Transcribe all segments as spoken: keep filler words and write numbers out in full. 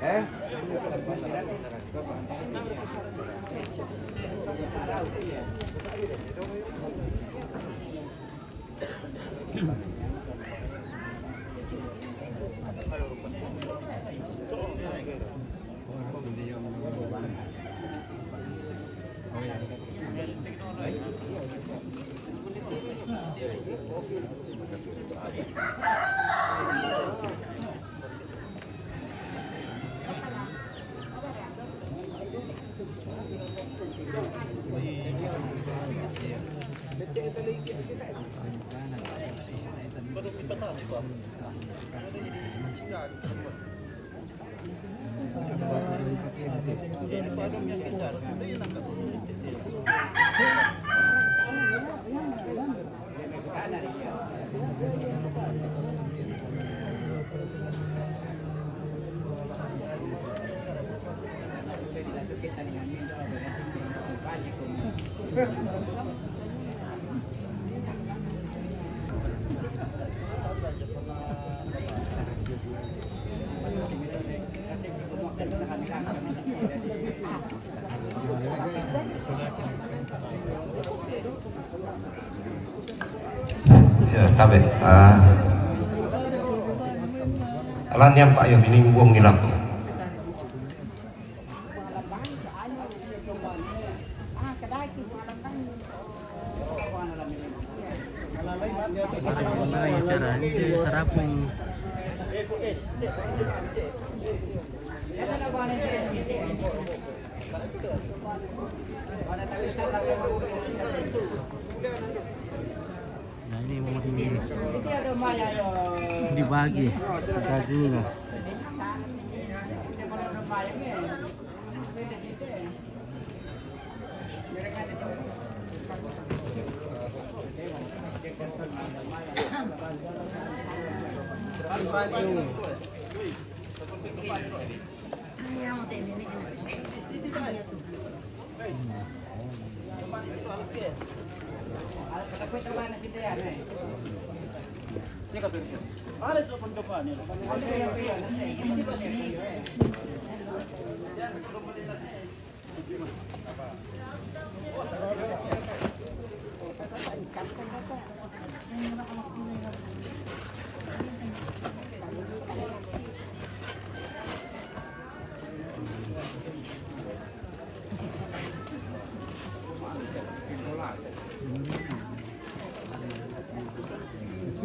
Eh? Ya, tabe. Ah. Alan yang Pak, ya, minimbung ngilang. Sarapung. Dibagi dagingnya.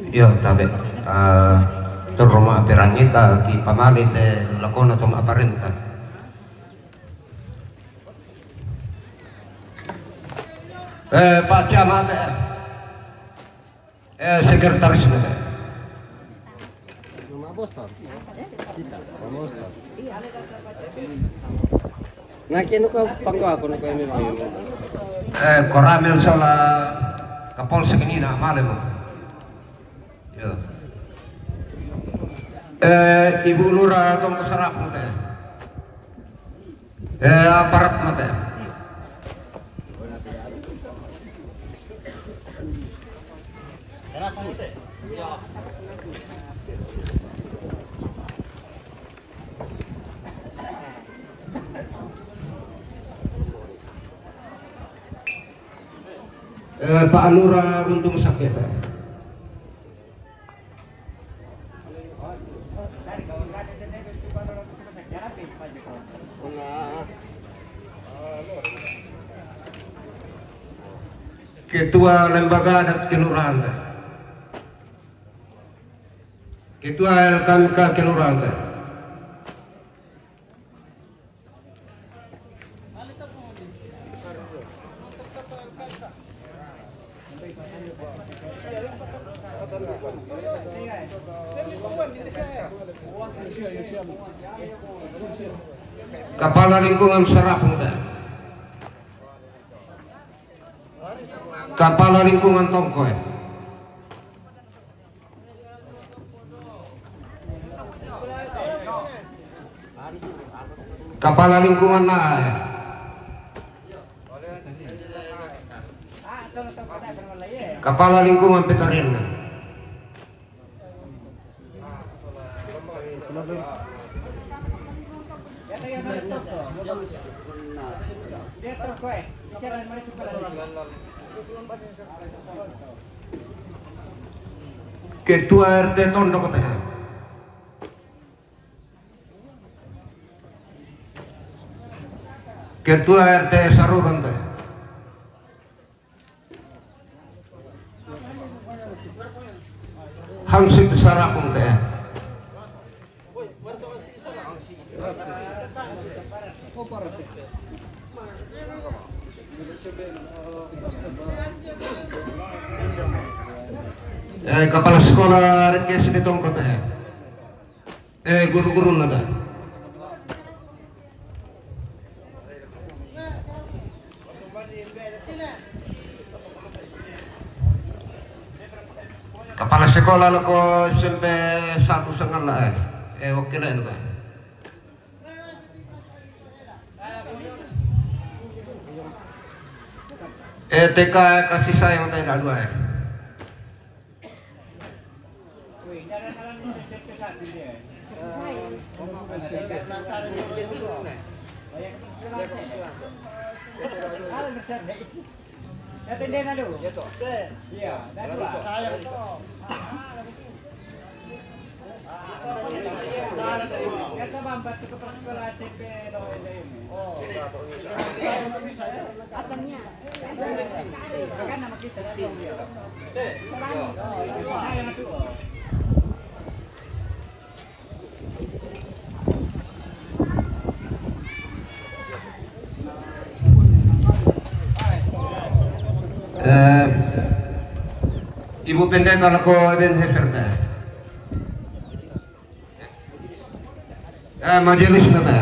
Iyo, tabe. Ah, teruma perang ita ki pamali te lakona toma aparenta. Eh, Pak Camat, eh. Eh, sekretaris, eh. Nama boston? Kita, nama boston. Nah, kenu ka pangko aku, nuka emi bang. Eh, Koramil sala Kapolsek ini nak malam. Ya. Eh, Ibu Lurah tong kesarap teh. Eh, aparat mate. Eh, Pak Lurah Runtung Sakit. Ketua Lembaga Adat Kelurahan. Ketua L K M K Kelurahan. Kapala lingkungan Sarapung te. Kapala lingkungan Tongkoe. Kapala lingkungan Nae. Kapala lingkungan Petarina. Ketua R T Tondok te. Ketua R T Saruran te. Hansip Sarapung te. Eh, kapala sekolah R K S D Tongkoe te. Eh, guru-guru nada. Kapala sekolah lako S M P satu Sengala, eh. Eh, oke lah itu, kan. Eh, T K kasih sayang tadi dua, eh. Eh, Ibu Pendeta lako Ebenezer te. Eh, majelis na te.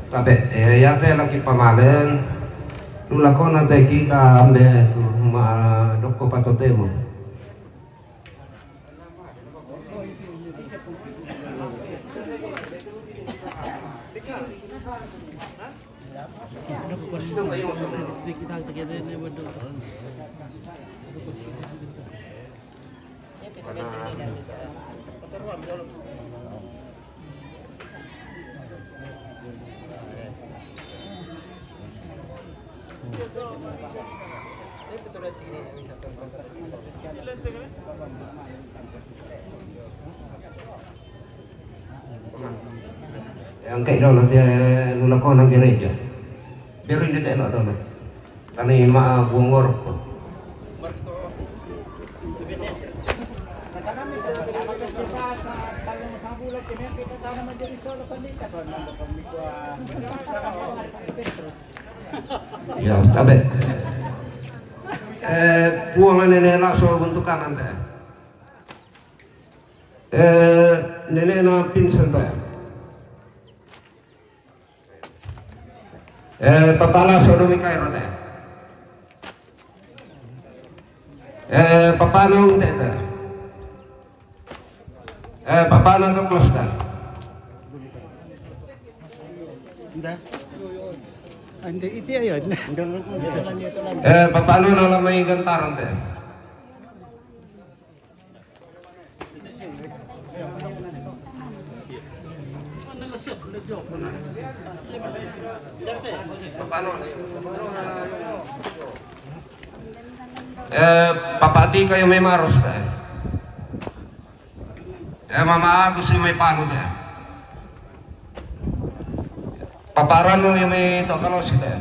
Tabe, eh, iate laki pamalen, lu lakona te kita ambe tu ma dokko patotemo. Yang kayak dolo te lu lakona gereja. Biar ini te lo dolo. Tani ma buong work ko. Ya, tabe. Eh, puang nene laso bentukan ante. Eh, nene na pinsan te. Eh, papala sodo Mikael te. Eh, papano te te. Eh, papano to Costa. Ande iti ayon. Eh, papano na lamay gantaran te. Eh, papati kayo may maros ta. Eh, mama Agus yung may pano ta. Paparano yung may tokalos ta.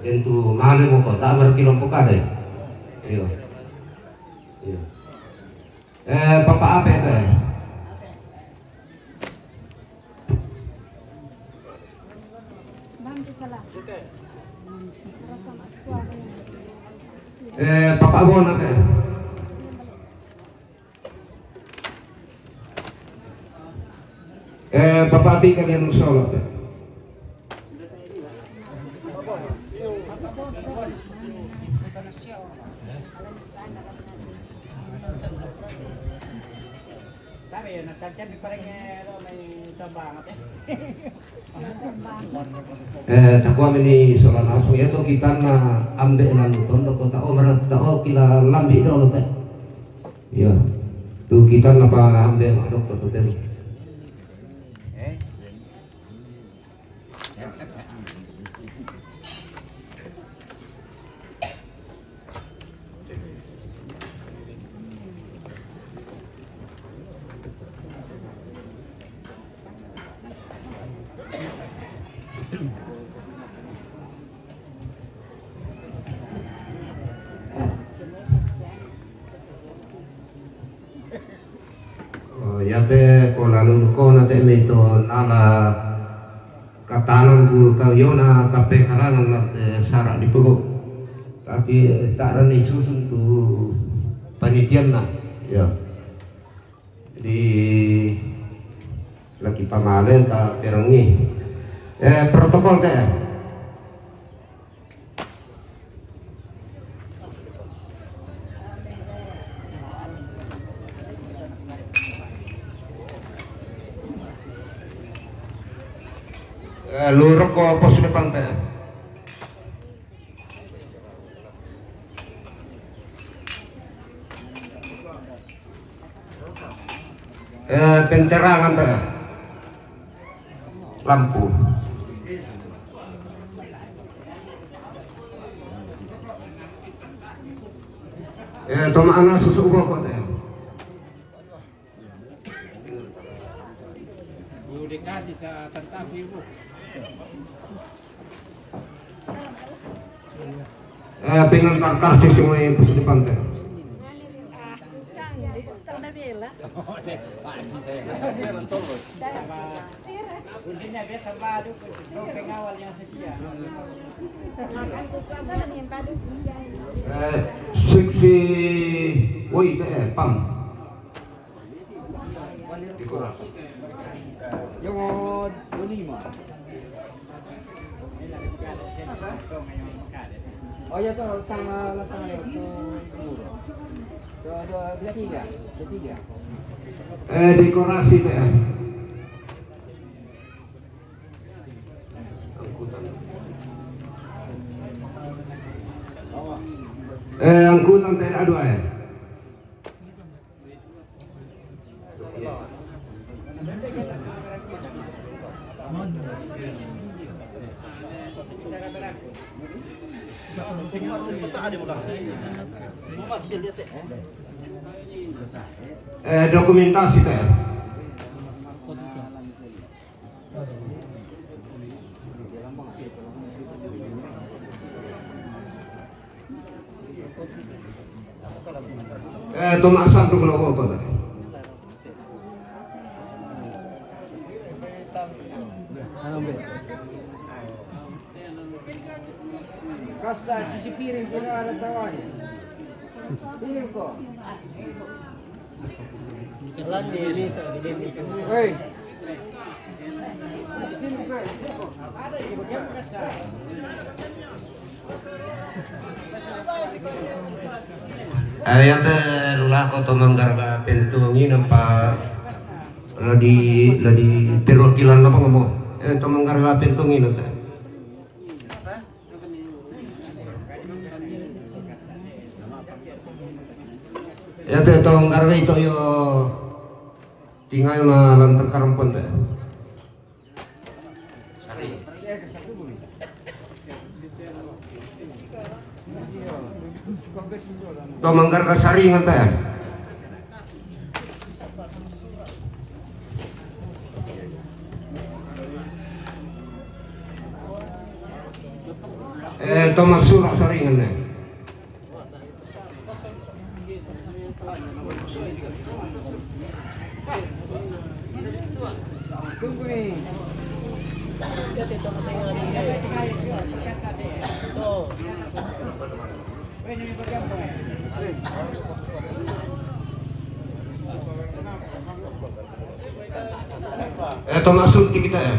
Entu male mo ko, tak berkilo pokade. Iyo. Iyo. Eh, Papa Ape te. Eh, Papa Bona te. Eh, Papa Tika dia nusolo te. Eh, takuami ni sola naso ya to kita na ambe lalu tondo kota o marat ta o kila lambi dolo te. Ya. Tu kita na pa ambe madok to te. Oh, ya te ko lalu ko na te me to nala katanan ku ka yona ka pe karangan la te sara di pego. Tapi tak rani susun tu panitian na. Ya. Di laki pamale ta perengi. Eh, protokol te. Eh, luruk ko pos depan te. Eh, penterangan te. Lampu. Eh, to ma'ana susu ko te. Udah kasih sa tentapi bu. Eh, pengantar karcis yang main pusat di pantai. Eh, seksi, woi, eh, pam. Dekorasi. Yang dua lima. Oh ya, tuh, tanggal, tanggal, tuh, tuh, tuh, dua tiga, dua tiga. Eh, dekorasi T M. Eh, angkutan T N A dua ya. Eh, dokumentasi T L. Eh, to ma'asam tu kalau kau kau. Kasa cuci piring kena ada tawanya. Ini kok. Hei. Ayate lula ko to manggarga pentungi nampa ladi, ladi perwakilan apa ngomong. Eh, to manggarga pentungi nampa. Ya te tong garwe ito yo tinggal na lantang karampon te. To manggar kasari ngata. Eh, to masura saringan ne. Eh, to masuntik kita ya.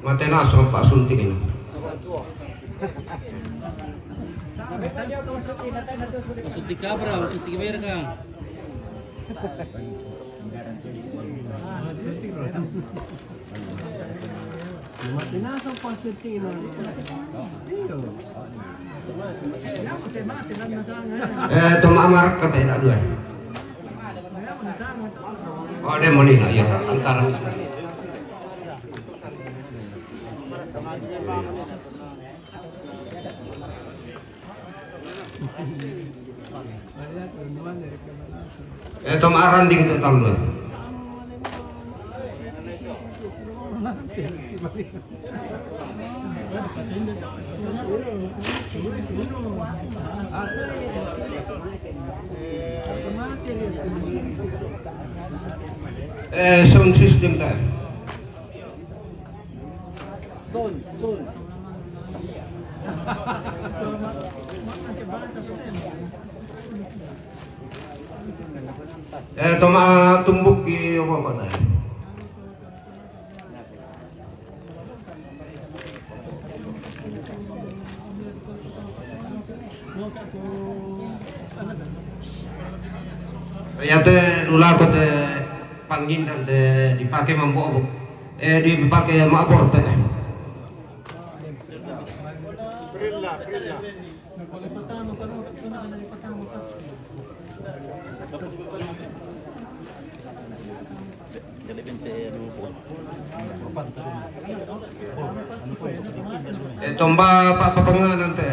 Mate naso pa suntik ini. Masuntik kabra, masuntik berka. Mate naso pa suntik ini. Iyo. Eh, to mamarak kata enak dua. Oh, dia mau nih, ya, antara. Eh, to maranding to tambah. Eh, sound system ta. Son, son. Eh, to matumbuk ki apa-apa ta. Yate lula ko te panggindan te dipake mambo. Eh, dipake mabor te. Eh, tomba pa papanganan te.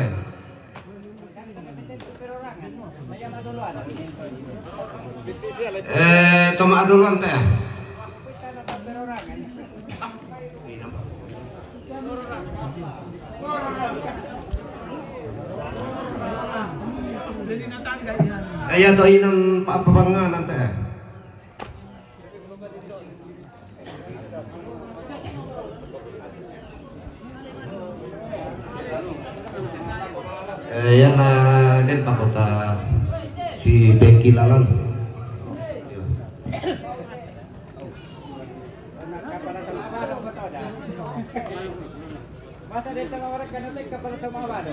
Eh, tomba aduluan te. Iya to inang pa papanganan te. Eh, iya na den takota si Bengki Lalan. Masa detta ma waragga na tekka pada tau mabado.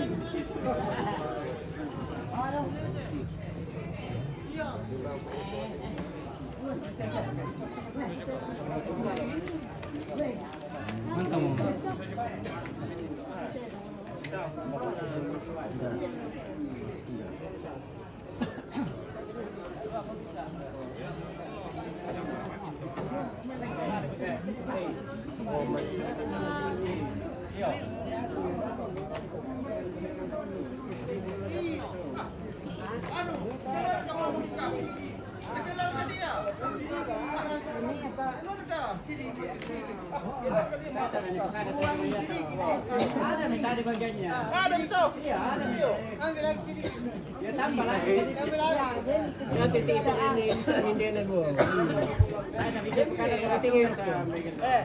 Mantap mo. Ada minta di bagiannya. Ada itu. Iya, ada. Ambil lagi sedikit. Ya, tambah lagi sedikit. Nanti tidak ini, bisa pindah na dua. Ada bisa bukan ada. Tinggal. Eh,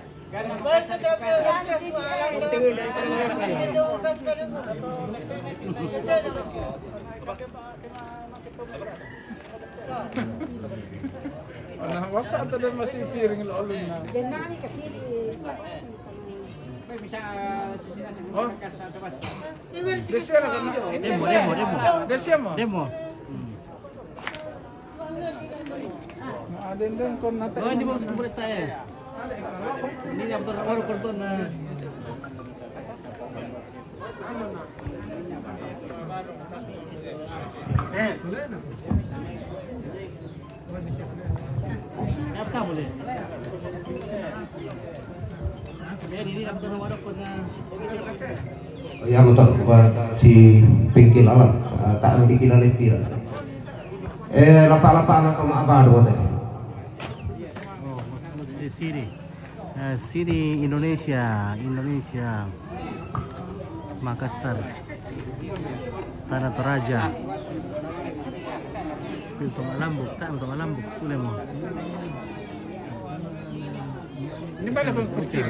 Nah, wasa ta den masi piring lo alun na. Den mami kasi di. Bisa sisi na. Oh. Kasi sa tabas. Desi na kana. Demo, demo, demo. Desi mo. Demo. Hmm. Na, den, den, kon nata. Oh, ini baru seperti saya. Ini yang ter-, baru kerton, nah. Eh. Daftar boleh. Iya, mutar ba si Pingkil Alam, eh, tak ada Pingkil Alam pira. Eh, lapa-lapa anak ke Ma'abado, wate. Oh, maksud di sini. Eh, sini Indonesia, Indonesia. Makassar. Tanah Toraja. Spill tong alambuk, tak tong alambuk, sudah mo. Ini pada kecil.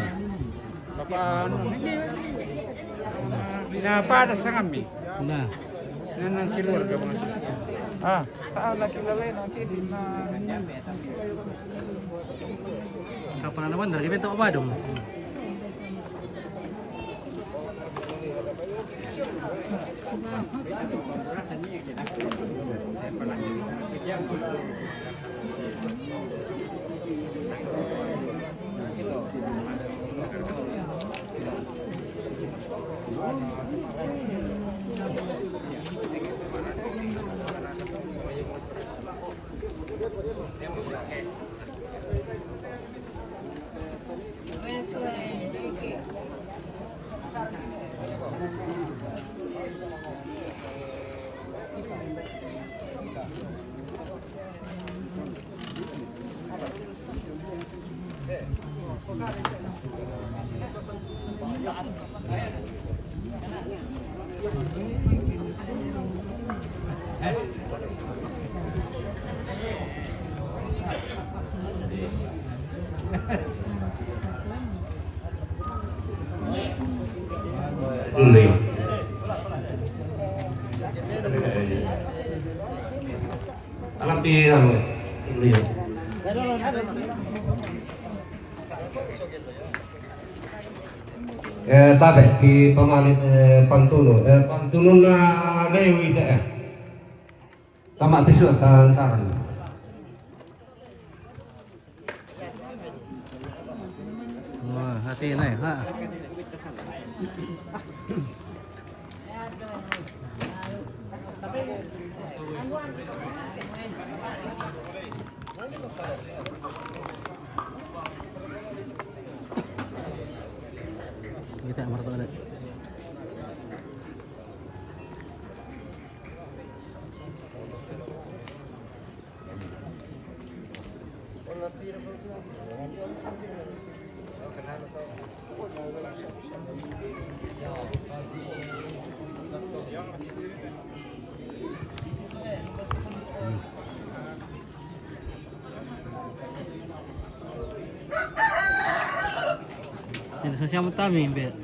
Bapak, anu, ini, na pada sangami. Na. Na, na keluarga, Mas. Ah, ah, laki lalai nanti di na. Kapan na wandar, kita oba dong. Anak di, anu, beliau. Eh, tabe ki pamali, eh, pantunu, eh, pantunu na lewi te, eh. Tama tisu ta-, taran. Wah, hati nai, ha. Kita marto ada. Jadi sosial utami, Mbak.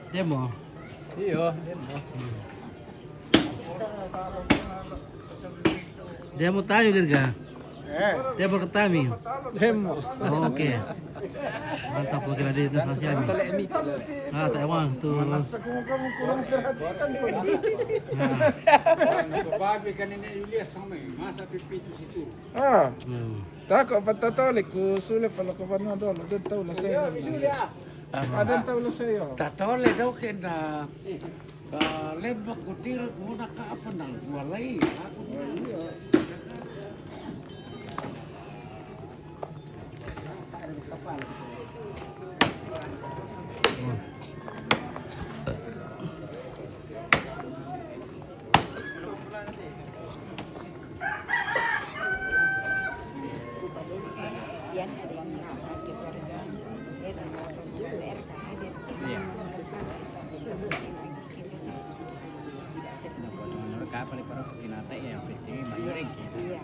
Demo. Iyo, demo. Dia mau tanya, Dirga. Eh. Dia berketami. Demo. Oh, oke. Mantap, lo kira di National Siami. Ah, tak emang tuh. Nah. Babi kan ini Yulia sama masa pipitu situ. Ah. Hmm. Tako patatolik ku sule pala ko vanua dolo, den tau la seyo. Aden tau la seyo. Tatole dau kena. Ka lembak kutir muna ka apa nang walai aku. Iya. Nah, buat menurut kapal, para kinate ya, fifty, mayoreng gitu. Iya.